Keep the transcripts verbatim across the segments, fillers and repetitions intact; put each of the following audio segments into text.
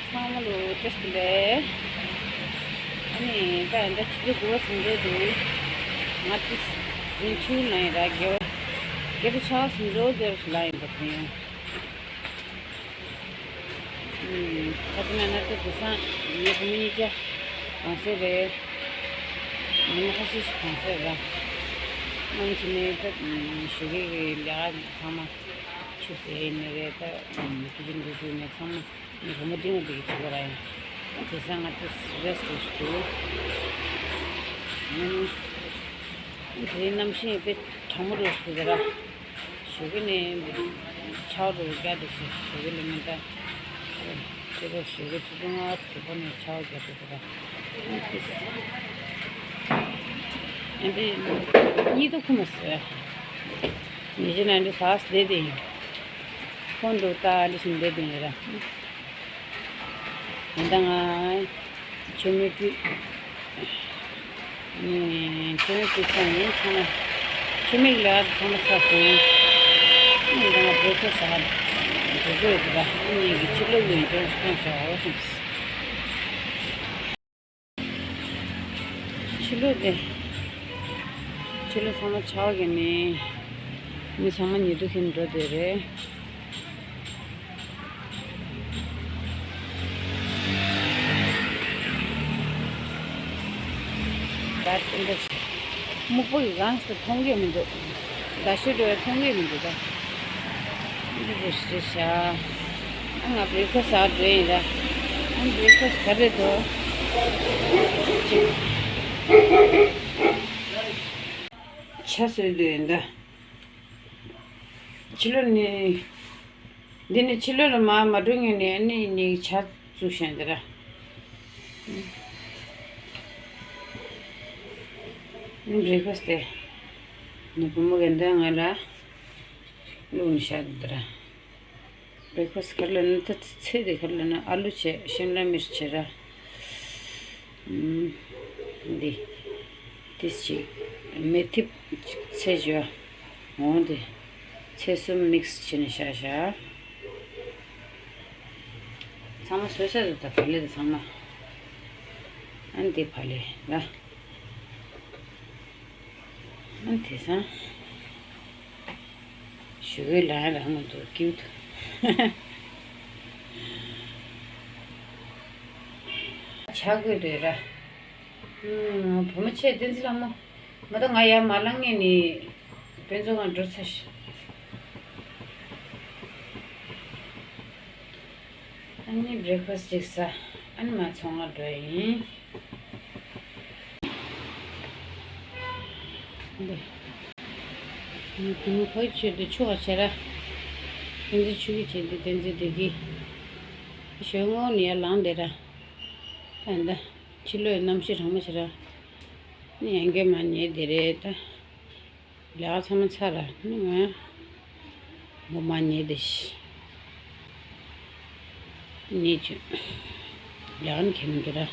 ཚང་མ་ལོ་བཀྲ་ཤིས་བདེ་ལེགས། ཨ་ནི་ད་ཡིན་ད་ཆུ་ཚོད་དགུ་པ་ཟིན་འགྲོ་འདུག་ང་ཏི་རིན་ཆུ་ན་ཡིན་ར་དགེ་བ་དགེ་བ་ཆགས་ཟིན་འགྲོ་དེར་ལ་ཡིན་པ་དེ་ཡང་། ཨུམ། ད་དེ་ན་ན་ཏི་དེ་སང་ངའི་བུ་མོ་གཉིས་ཆ་གང་སེ་རེད། ང་ཁ་ཤས་ཤིག་གང་སེ་ར། ཨང་ཆི་ནས་ད་ཞུ་གི་གི་ལས་ཀ་ཚང་མ་ཆུ་ཟེ་ནི་རེད། ད་ཁི་ཆུ་འདུག་དུས་ནས་ཚང་མ། ངའི་བུ་མོ་འདི་ང་འདི་གི་བྱེད་པ་ར་ཡིན། དེ་སང་ང་ཏི་རེ་སི་ཊི་ཞུ་འདུག་ཨུམ། དེ་རིང་གནམ་གཤིས་དཔེ་གྲང་མོ་རེད་ཞུ་དེ་ར། ཞོགས་ཀས་ནས་ཆར་པ་རྒྱག་འདུག་ཞེས་ཞོགས་ཀས་ལ་མི་འདའ། ཅི་རོ་ཞོགས་ཀས་ཆུ་ཚོད་ལྔ་དྲུག་པ་ནས་ཆར་པ་རྒྱག་འདུག་ར། ཨ་འདི་གཉིད་དུ་ཁུག་མ་སོང་། ཉི་ཤུ་ན་འདི་ཟ་བསྡད་དེ་ཡིན། ཁོང་འདུག་ལྟ་འདི་བཞིན་བསྡད་དེ་ཡིན་ར། ད་ལྟ་ང་མཆོད་མེ་ཕུལ། ཨ་ནི་མཆོད་མེ་ཕུལ་ཚར་ནས་ཚང་མ་མཆོད་མེ་གི་ལས་ཀ་ཚང་མ་ཚར་སོང་། ཨ་ནི་ད་ང་བྲེག་ཕ་སི་ཊི་ཟ་ག་འགྲོ་གི་ཡོད་འདུག་ཨ་ནི་ཡི་གེ་ཕྱི་ལོགས་ལ་ཡིན་ཅོག་སྟོན་བྱ་འོ་སོང་། ཕྱི་ལོགས་དེ། ཕྱི་ལོགས་ཚང་མ་ཆར་པ་བརྒྱབ་ནས། མི་ཚང་མ་ཉལ་དུ་ཁྱིམ་འགྲོ་བསྡད་རེད། ད་དེ་འདྲ་སྨུག་པོ་ཡི་རངས་སུ་མཐོང་གི་མི་འདུག་ཟླ་ཤོད་འགྲོ་བའི་མཐོང་གི་མི་འདུག་ད། འདི་རེད་ཤག་ཨ་ང་བྲེག་ཕ་སི་ཊི་ཟ་འགྲོ་ཡིན་ར། ཨ་བྲེག་ཕ་སི་ཊི་ག་རེ་འདུག་ཆ་བཟོས་འདུག་ཡིན་ད། ཕྱི་ལོགས་ནས། འདི་ནི་ཕྱི་ལོགས་ལ་མར་མ་འགྲོ་སྔོན་ནས་ཨ་ནི་ནི་ཇ་བཙུགས་བཞག་འདི་ར། ཨ་བྲེག་ཕ་སི་ཊི་དེ། ནི་བུ་མོ་གན་ད་ང་ལ་བླུགས་ནས་བཞག་འདི་ར། བྲེག་ཕ་སི་ཊི་ག་རེ་ལབ་ན་ད་ཚེ་འདི་ག་རེ་ལབ་ན་ཨ་ལུ་བྱས་ཤིམ་ལ་མིར་བྱས་ར། ཨུམ། འདི། ཏིས་ཅིག་མེ་ཐིབས་ཅིག་ཚེ་བྱོས། འོང་དེ། ཚེ་གསུམ་མིག་སི་བྱས་ནས་བཞག་བཞག་ཚང་མ་བཟོས་ཚར་འདུག་ད་བག་ལེབ་དེ་ཚང་མ། ཨ་འདི་བག་ལེབ་ལ། ཨ་དེང་སང་ཞུ་གི་ལ་རང་མ་འདུག་སྐྱིད་འདུག་ཆག་གི་རེད་ར། ཨུམ། བུ་མོ་ཆེ་བསྟན་འཛིན་ལྷ་མོ། མ་ད་ང་ཡར་མ་ལངས་ངེས་ནི་དཔེ་མཛོད་ཁང་འགྲོ་ཚར་ཤག་ཨ་ནི་བྲེག་ཕ་སི་ཊི་ཅིག་ཟ། ཨ་ནི་མ་ཚོང་ང་འགྲོ་ཡིན། འདི། ངའི་བུ་མོ་ཕ་གི་ཆེད་དུ་ཆུ་བ་བྱེད་ར། བསྟན་འཛིན་ཆུ་གི་བྱེད་དུ་བསྟན་འཛིན་བདེ་སྐྱིད། ཞོལ་ངོ་ནས་ཡར་ལངས་བསྡད་ར། ཨ་ད། ཕྱི་ལོགས་གནམ་གཤིས་གྲང་མོ་ཞིག་ར། ནི་ཡང་གེ་མ་ཉལ་བསྡད་རེད་ད། ལས་ཀ་ཚང་མ་ཚར་ར་ནི་ང་། མགོ་མ་ཉལ་བསྡད་ཤི། ཉལ་བྱུང་། ལས་ཀ་ནི་གེ་མི་འདུག་ར།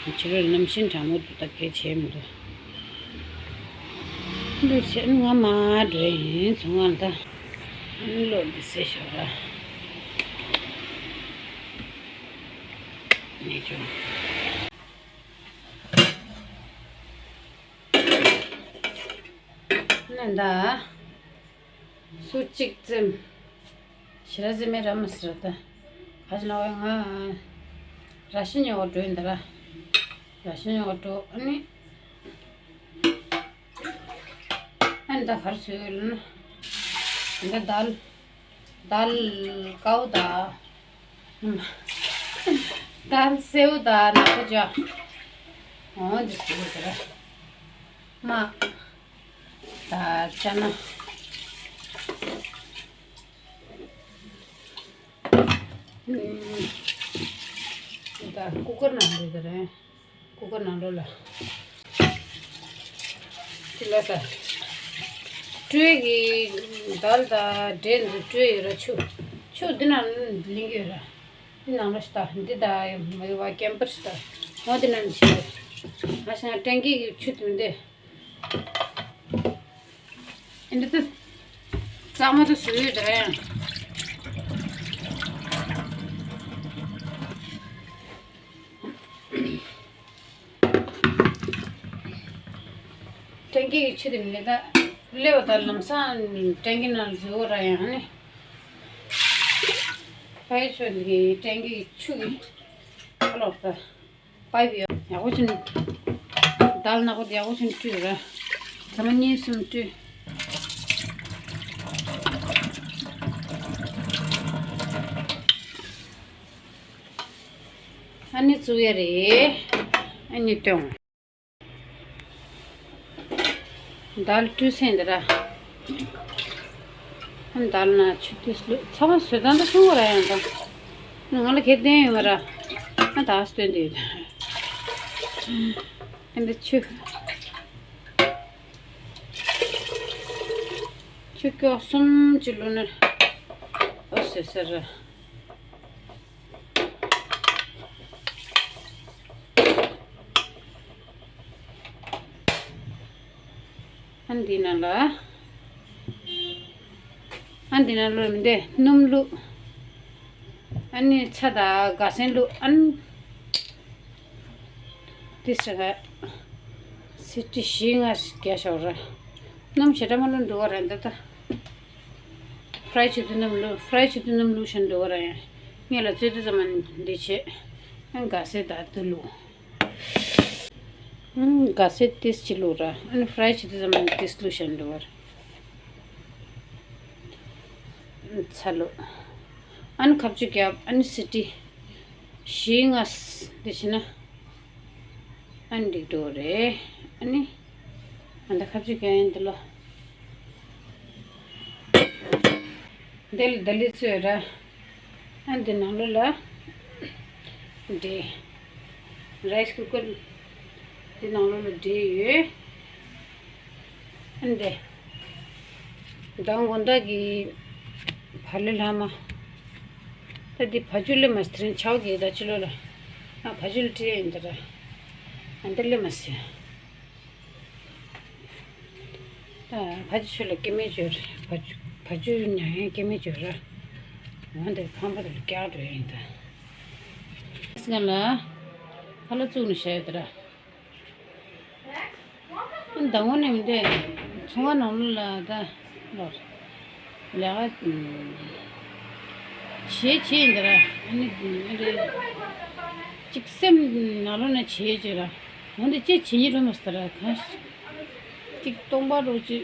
ཕྱི་ལོགས་གནམ་གཤིས་གྲང་མོ་འདུག་ད་གེ་བྱས་མི་འདུག་འདུག་བྱས་ནི་ང་མ་འགྲོ་ཡིན་ཚོང་ཁང་ད། ཨ་ནི་ལོག་འདི་ཟེར་ཤོག་ར། ཉལ་བྱུང་། ནན་ད། སུ་གཅིག་ཙམ། ཞི་ར་ཙམ་མེད་ར་མ་སི་ར་ད། ག་ཅི་ལ་བས་ང་། ར་ཤི་ཉོ་བ་འགྲོ་ཡིན་ད་ར། ར་ཤི་ཉོ་བ་འགྲོ་ཨ་ནི། ཨ་ནི་ད་གར་ཚུད་ཡོད་ལ་ན། འདི་དལ། དལ་ཀའུ་ད། དལ་སེའུ་ད་ནག་པོ་ཅག་འོ་འདི་ཟེར་གི་ར། མ། ད་ཅ་ན། ད་ཀུ་ཀར་ནང་འདི་ད་རེད། ཀུ་ཀར་ནང་ལོགས་ལ། ཅི་ལ་ས། སྤྲོས་ཀྱི་དལ་དང་འབྲས་འདི་སྤྲོས་ཡོད་ར་ཆུ། ཆུ་འདི་ནང་ལིང་གི་ཡོད་ར། འདི་ནང་ལ་ཤི་ད་འདི་ད་མི་བ་ཀེམ་པར་ཤི་ད། འོ་འདི་ནང་ཤི་ད། ང་ཤི་ང་ཀྲེང་ཀི་གི་ཆུ་དུ་འདི། འདི་ད། གཙང་མ་དུ་སུ་ཡོད་ད་ར་ཡང་། ཀྱི་ཆུ་དེ་མི་ད་སླེབས་པ་ད་ལམ་སང་ཊེང་ཀི་ནང་འཛུལ་བ་ར་ཡང་ནི། ཕ་ཡི་ཆུ་འདི་ཊེང་ཀི་ཆུ་གི་ཁ་ལོག་ད་པའི་ཡག་པོ་ཅིག་དལ་ནག་པོ་དེ་ཡག་པོ་ཅིག་བཀྲུས་ར། ཐ་མ་གཉིས་གསུམ་བཀྲུས། ཨ་ནི་བཙུགས་ཡ་རེད། ཨ་ནི་སྟོན། དལ་བཀྲུས་ཟིན་འདི་ར། ཨ་ནི་དལ་ན་ཆུ་དུས་ལུ་ཚ་བ་བཟོས་དང་ད་སོང་བ་ར་ཡང་ད། ང་ལ་ཁེ་བདེན་ཡོད་མ་ར། ཨ་ད་སྟོན་དེ་ཡོད། ཨ་འདི་ཆུ། ཆུ་སྐྱོགས་གསུམ་ཅིག་བླུགས་ན། ཨོ་ཟེར་ཟེར་ར། ཨ་འདི་ནང་ལ། ཨ་འདི་ནང་བླུགས་མི་འདི་སྣུམ་བླུགས། ཨ་ནི་ཚྭ་དང་སྒ་སྲན་བླུགས། ཨ་ནི་ཏི་སི་ག་སི་ཏི་བཞི་ལྔ་རྒྱག་ཤོག་ར། སྣུམ་ཞེ་དྲག་མ་བླུགས་འགྲོ་བ་ར་འདི་ད། ཕ་རའི་བྱེད་དུས་སྣུམ་བླུགས། ཕ་རའི་བྱེད་དུས་སྣུམ་བླུགས་བཞིན་འགྲོ་བ་ར་ཡང་། ངས་ལ་བཙོས་དུས་ཙམ་མ་འདི་བྱེད། ཨ་ནི་སྒ་སྲན་དང་འདི་བླུགས། ཨང་། སྒ་སྲན་ཏིས་ཅིག་བླུགས་ར། ཨ་ནི་ཕ་རའི་བྱེད་དུས་ཙམ་ཏིས་བླུགས་བཞག་འགྲོ་བར། ཚྭ་བླུགས། ཨ་ནི་ཁ་བཅུ་བརྒྱབ། ཨ་ནི་སི་ཏི་བཞི་ལྔ་འདི་བྱས་ན། ཨ་ནི་འགྲིག་འགྲོ་རེད། ཨ་ནི་ཨ་ད་ཁ་བཅུ་བརྒྱབ་ཡིན་འདི་ལོ། འདི་ལ་ལྡི་ལི་བཙོས་ར། ཨ་འདི་ནང་ལོགས་ལ་འབྲས། རའི་སི་ཀུ་ཀར་འདི་ནང་ལོགས་ལ་འབྲས་ཡོད། ཨ་འདི་ཟླ་བ་དགོང་དག་གི་བག་ལེབ་ལྷག་མ། ད་འདི་བ་ཕྱུགས་སླེབས་མ་སོང་། དེ་རིང་ཆར་པ་གིས་ད་ཕྱི་ལོགས་ལ་ཨ་བ་ཕྱུགས་ལ་སྤྲད་ཡིན་ད་ར། ཨ་འདི་སླེབས་མ་སོང་། ད་ཕ་ཆུ་ཆུ་ལ་སྐྱེ་མེད་བྱོས་ར། ཕ་ཆུ་ཕ་ཆུ་ཉ་ཡང་སྐྱེ་མེད་བྱོས་ར། འོན་ཏེ་ཕམ་པ་དེ་ལ་བཀྱག་འགྲོ་ཡིན་ད། སི་ཀ་ལ་ཁ་ལག་བཙུགས་ནས་བཞག་ཡོད་ད་ར། ད་དངོས་གནས་མི་འདྲ། ཚོང་ཁང་ནང་ལོགས་ལ་ད་ལོར། ལས་ཀ་བྱེད་བྱེད་ཡིན་ད་ར། ཨ་ནི་ཨ་རེ། གཅིག་སེམས་ནང་ལོགས་ན་བྱེད་བྱེད་ར། འོན་ཏེ་ཅི་བྱེད་ཉེན་རུང་མ་སོང་ད་ར། གང་ཞིག་གཅིག་སྟོང་པ་རོགས་གཅིག་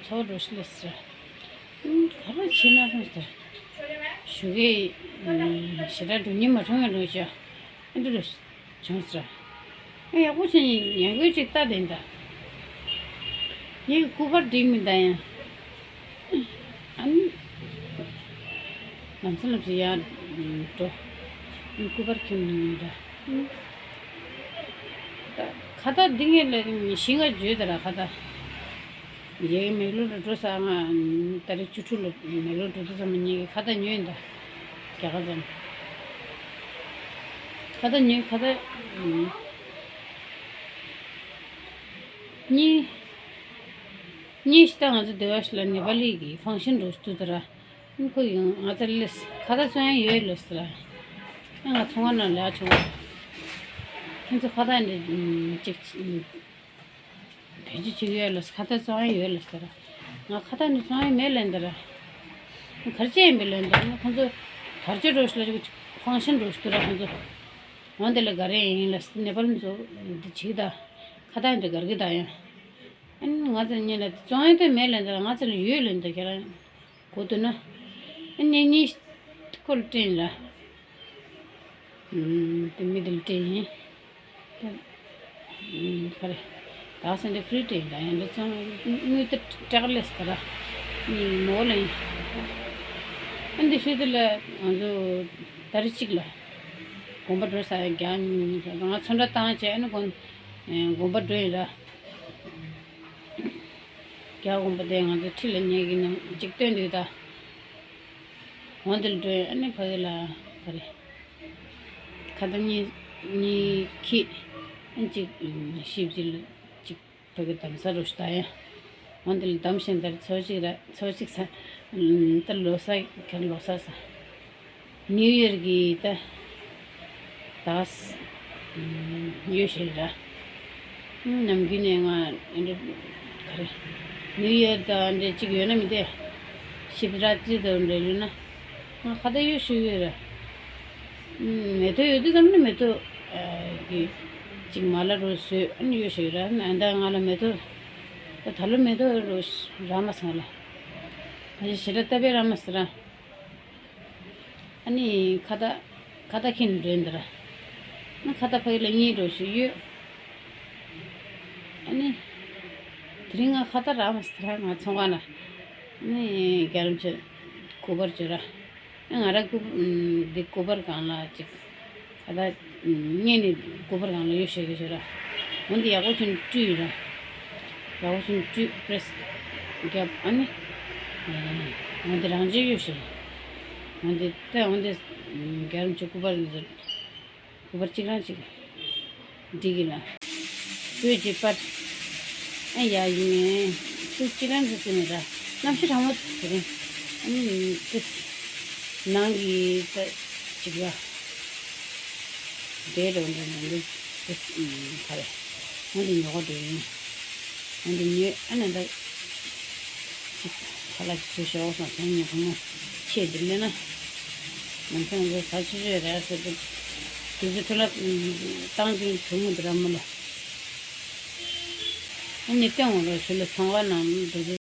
ཚོགས་རོགས་ཤི་ལ་སི་ར། ག་རེ་བྱེད་ན་རུང་སི་ར། ཞུ་གི་ཞེ་དྲག་འགྲོ་ཉེན་མ་རུང་ཡང་རུང་བྱ། ཨ་འདི་རུ། བྱུང་ཟེར། ཨ་ཡག་པོ་བྱས་ནས་ཉལ་གོས་ཅིག་ལྟ་དེ་འདྲ། ངའི་སྐུ་པར་འགྲིག་མི་འདུག་ཡང་། ཨ་ནི། ལམ་སང་ལམ་སང་ཡར་འགྲོ། ཨ་ནི་སྐུ་པར་ཁྱོན་ནས་ཡིན་འདྲ། ཁ་བཏགས་འདི་ངས་ལ་བཞི་ལྔ་བརྗོད་དེ་ར་ཁ་བཏགས། རྒྱའི་མེག་ལོར་ལ་འགྲོ་ས་ང་ད་རེས་བཅུ་དྲུག་ལ་མེག་ལོར་འགྲོ་དུས་ཙམ་ངེད་ཀྱི་ཁ་བཏགས་ཉོས་ཡིན་ད། རྒྱ་གར་ཙམ། ཁ་བཏགས་ཉོས་ཁ་བཏགས། གཉིས། གཉིས་ཤི་ད་ང་ཚོ་སྡེ་བ་ཞིག་ལ་ནེ་པ་ལི་གི་ཕང་ཤན་འགྲོ་ཤི་ཏུ་ད་ར། ཁོ་ཡང་ང་ཚོ་ལས་ཁ་བཏགས་བཙོང་ཡ་ཡོད་ལོ་ཟེར་ར། ང་ཚོང་ཁང་ནང་ལས་བྱུང་བ། ཁྱེད་ཚོ་ཁ་བཏགས་འདི་ཅིག་བེད་སྤྱོད་བྱེད་ཀྱི་ཡོད་ལ་ཁ་བཏགས་བཙོང་ཡ་ཡོད་ལ་ཟེར། ང་ཁ་བཏགས་ནི་བཙོང་ཡ་མེད་ལན་འདི་ར། གར་ཅི་ཡིན་པའི་ལན་འདི་ང་ཁོང་ཚོ་བར་ཆད་འགྲོ་ཤི་ལ་ཅིག་ཕང་ཤན་འགྲོ་ཤི་དུ་ར། ཁོང་ཚོ་འོན་ཏེ་ལ་ག་རེ་ཡིན་ལ་ནེ་པ་ལི་ཚོ་འདི་བྱེད་ད་ཁ་བཏགས་འདི་གར་གི་ད་ཡང་། ཨ་ནི་ང་ཚོ་གཉིས་ལ་བཙོང་ཡ་དེ་མེད་ལན་འདི་ར། ང་ཚོ་ལ་ཡོད་ལན་འདི་ཁྱེད་རང་གོ་དུ་ན། ཨ་ནི་གཉིས་ཁོ་ལ་སྤྲིན་ལ། དེ་མི་དེ་ལ་སྤྲད་ཡིན། དེ་ག་རེ། ད་སེ་འདི་ཕི་རི་སྤྲད་ཡིན་ད་ཡང་འདི་ཚང་དངུལ་དེ་སྐྲག་ལས་ཟེར་ར། ནི་མོ་ལ་ཡིན། ཨ་འདི་ཤུལ་དེ་ལ་ང་ཚོ་ད་རེས་གཅིག་ལ་དགོན་པ་འགྲོ་ས་ཡ་རྒྱག་ང་ཚོ་འདྲ་བཏང་བྱས་ཨ་ནི་དགོན་དགོན་པ་འགྲོ་ཡིན་ར། རྒྱག་དགོན་པ་དེ་ང་ཚོ་ཁྲི་ལ་ཉལ་གི་ནང་གཅིག་སྟོན་འདུག་ད། འོང་དེ་ལ་འགྲོ་ཡིན་ཨ་ནི་ཕ་གི་ལ་ག་རེ། ཁ་བཏགས་གཉིས་གཉིས་ཁྱི། ཨ་གཅིག་ཤིབ་གཅིག་ལ་གཅིག་ཕ་གི་དམ་ས་རུ་ཤི་ད་ཡ། འོང་དེ་ལ་དམ་ཞིང་དར་ཚོ་གཅིག་ར་ཚོ་གཅིག་ས། ད་ལོ་ས་ག་ལོ་ས་ས། ནིའུ་ཡར་གི་ད་ད་ཡོད་ཤེས་ར། ནམ་རྒྱུན་ནས་ང་འདི་འདྲ་ག་རེ་ནིའུ་ཡར་དང་འདྲ་གཅིག་ཡོད་ན་མི་དེ་ཤིབ་ར་ཏི་དང་འདྲ་ཡོད་ན་ང་ཁ་ད་གཡོ་ཞུ་ཡོད་ར། མེ་ཏོག་ཡོད་དུས་ཙམ་ནི་མེ་ཏོག་གི་གཅིག་མ་ལ་རུ་བཟོས་ཨ་ནི་གཡོ་ཞུ་ཡོད་ར། ཨ་ད་ང་ལ་མེ་ཏོག་ད་ད་ལོ་མེ་ཏོག་རུ་རག་མ་སོང་ལ། ང་ཞིག་ཞེ་དྲག་ལྟ་བས་རག་མ་སོང་ར། ཨ་ནི་ཁ་བཏགས་ཁ་བཏགས་ཁྱེར་ནས་འགྲོ་ཡིན་འདི་ར། ཨ་ཁ་བཏགས་ཕ་གི་ལ་གཉིས་འགྲོ་ཞིག་ཡོད། ཨ་ནི་དེ་རིང་ང་ཁ་བཏགས་རག་མ་སོང་ར། ང་ཚོང་ཁང་ལ་ཨ་ནི་རྒྱ་རམ་ཆེ་སྐུ་པར་བྱོས་ར། ཨ་ང་ར་སྐུ་འདི་སྐུ་པར་སྒང་ལ་ཅིག་ད་ལྟ་ངས་ནི་སྐུ་པར་སྒང་ལ་གཡོ་ཞུ་གི་ཞུ་ར། འོན་ཏེ་ཡག་པོ་ཞིག་བཀྲུས་ཡོད་ར། ཡག་པོ་ཞིག་བཀྲུས་པྲེ་སི་བརྒྱབ། ཨ་ནི་འོན་ཏེ་རང་བྱས་གཡོ་ཞུ། འོན་ཏེ་ད་འོན་ཏེ་རྒྱ་རམ་ཆེ་སྐུ་པར་འདི་ཚོ་སྐུ་པར་གཅིག་རང་གཅིག་འགྲིག་གི་ལ། བོད་ཀྱི་པར། ཨ་ཡ་ཡིན། ཏུ་ཅི་ལན་ཟེར་ནས་ར། གནམ་གཤིས་གྲང་མོ་དེ་རིང་། ཨ་ནི་ཏུ་ནང་གི་ད་ཅིག་ལ། དེ་རུ་འདི་ནང་གི་ཏུ་ག་རེ། ང་འདི་ཉོ་ག་འགྲོ་ཡིན། ང་འདི་ཉོས་ཨ་ནི་ད་ཅིག་ཁ་ལག་ཅིག་བཟོས་ཤོག་བསམ་སོང་། ངས་བུ་མོ་ཆེད་འདི་སླེབས་ན། ང་ཚོ་ང་ཚོ་ཟ་ཆུ་ཆུ་རེད་ཟེར་དུས། དུས་ཚོད་འཕྲོ་བརླག་བཏང་རྒྱུ་བུ་མོ་འདི་ར་མོ་ལ། ཨ་ནི་སྟོན་འོང་རོགས་ཞུ་ལ་ཚོང་བ་ནང་འགྲོ་རྒྱུ།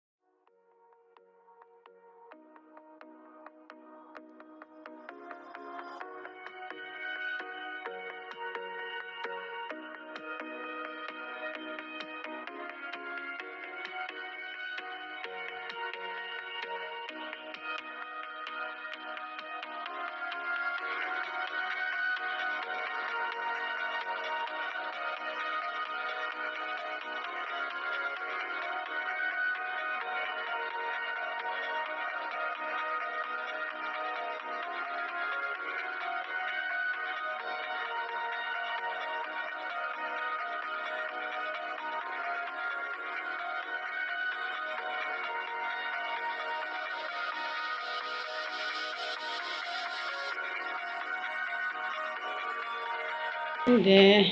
དེ།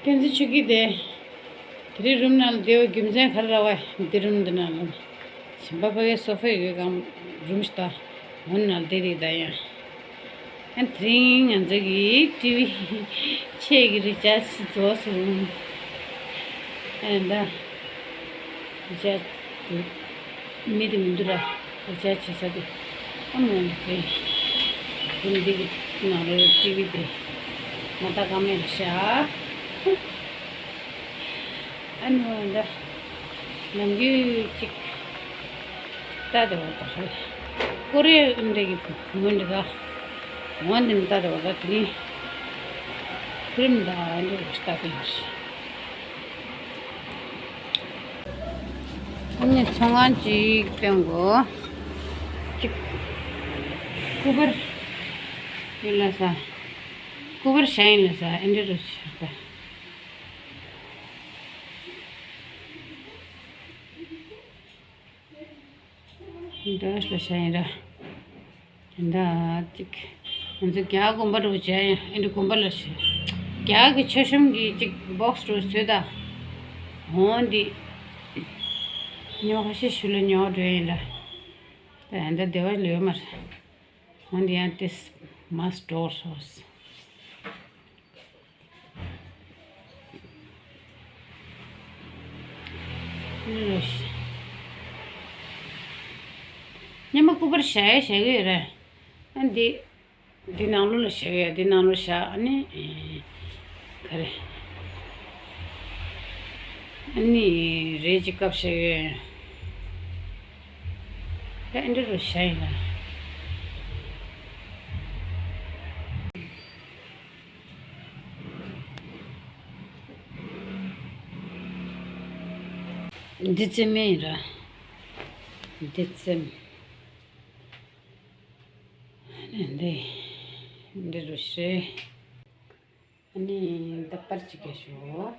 བསྟན་འཛིན་ཆོས་སྐྱིད་དེ། དེ་རིང་རུམ་ནང་ལ་བསྡད་པའི་རྒྱུ་མཚན་ག་རེ་རེད་པ། འདི་རུམ་འདི་ནང་ལ། གཞན་པ་ཕ་གིའི་སོ་ཕ་ཡོད་གམ་རུམ་ཞིག་ད། འོ་ནང་ལ་བསྡད་དེ་ད་ཡང་། ཨ་དེ་རིང་ང་ཚོ་གི་ཊི་ཝི་ཆེད་ཀྱི་རི་ཅར་ཇི་རྫོགས་སོང་། ཨ་ད། རི་ཅར་ཇི་མི་དེ་མི་འདུག་ར། རི་ཅར་ཇི་བྱེད་ས་དེ། ཨ་མ་འདི་དེ། རུམ་འདི་གི་ནང་ལོགས་ཊི་ཝི་དེ། ང་ད་ཀ་མེད་ལ་བཞག་ཨ་ནི་འོ་ད། ནམ་རྒྱུན་གཅིག་ལྟ་དེ་འོ་ད་ཧ་ལ། ཀོ་རེ་འདྲ་གི་ངོ་འདི་ག་འོ་འདི་ལྟ་དེ་འོ་ད་དེ་རིང་ཁུ་རིམ་ད་འདི་ལྟ་དེ་ཡོད། ཨ་ནི་ཚོང་ཁང་གཅིག་སྟོན་གོ་གཅིག་སྐུ་པར་ཡོད་ལ་ས། སྐུ་པར་ཤ་ཡིན་ལ་ས་ཨེ་འདྲ་རུ་ཤ་ད། འདྲ་ཞིག་ལ་བྱ་ཡིན་ར། འདྲ་ཅིག་ང་ཚོ་རྒྱ་དགོན་པ་འགྲོ་བྱ་ཡིན། ཨེ་འདྲ་དགོན་པ་ལ་བྱ། རྒྱ་གི་མཆོད་གཤོམ་གྱི་ཅིག་བོག་སི་འགྲོ་བཟོས་ད། འོང་འདི། ཉོ་ཁ་ཤས་ཞུ་ལ་ཉོ་འགྲོ་ཡིན་ར། ད་ཡང་འདྲ་བདེ་བ་ལོས་མ་རེད། འོང་འདི་ཡང་ཏིས་མ་སི་ཌོར་སོ་སི། སྙན་མ་སྐུ་པར་བྱ་ཡ་བྱ་གི་ཡོད་རེད། ཨ་འདི་འདི་ནང་ལོགས་ལ་བྱ་གི་ཡོད། འདི་ནང་ལོགས་བྱ་ཨ་ནི་ག་རེ་ཨ་ནི་རེད་ཀྱི་སྐབས་བྱ་གི་ཡོད། ད་ཨེ་འདྲ་རུ་བྱ་ཡིན་ན། འདི་རྩེ་མེད་ར། འདི་རྩེ་མེད། འདི་འདི་རུ་ཤེས། ཨ་ནི་ད་པར་ཅིག་ག་ཞུ།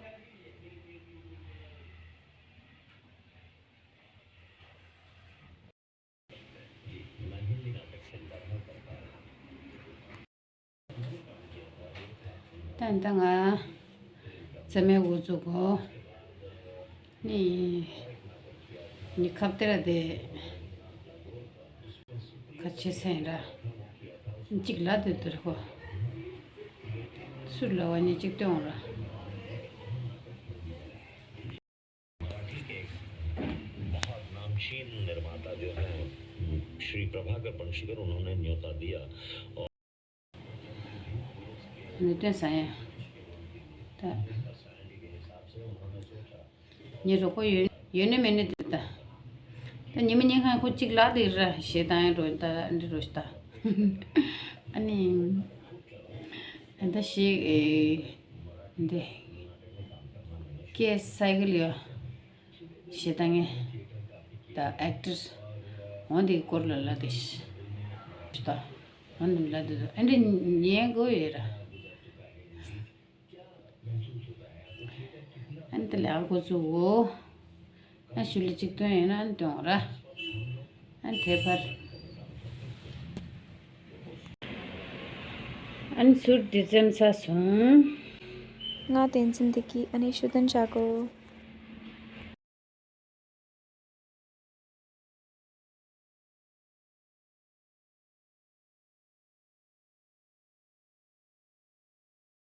ད་ད་ང་ སེ་མའི་འགོ་བཙུགས་གོ། ནི། ནི་ཁབ་ཏེ་ར་དེ། ཁ་ཆེ་སེང་ར། གཅིག་ལ་དེ་དེར་གོ། སུར་ལ་བ་ནི་གཅིག་སྟོན་ར། बहुत नामचीन निर्माता जो हैं, श्री प्रभाकर पणशीकर, उन्होंने न्योता दिया। और ནི་སྟོན་ས་ཡ། ད། ཉི་རོགས་པོ་ཡོད་ཡོད་ནི་མེད་ནི་དེ་ད། ད་ཉི་མ་ཉིན་ཁང་ཁོ་གཅིག་ལ་དེ་ར་ཞེ་དང་ཡ་རོ་ད་འདི་རོ་ཞེ་ད། ཨ་ནི། ད་ཞེ་འདི། ཀེ་སའི་གི་ལ་ཡ། ཞེ་ད་ངས། ད་ཨེག་ཊར། འོ་འདི་སྐོར་ལ་ལ་དེ་ཞེ་ད། འོ་འདི་ལ་དེ་ད་ཨ་འདི་ཉན་དགོས་ཡོད་ར། ཨན་ཏི་ལེ་ཨར་གོ་ཚུ་འོ། ཨན་ཞུ་ལི་གཅིག་སྟོན་ཡོད་ན་ཨན་སྟོན་ར། ཨན་དེ་བར། ཨན་ཚུར་འདི་འཛེམ་ཚ་སོང་། ང་བསྟན་འཛིན་བདེ་སྐྱིད། ཨ་ནི་ཤུ་དན་བྱ་གོ།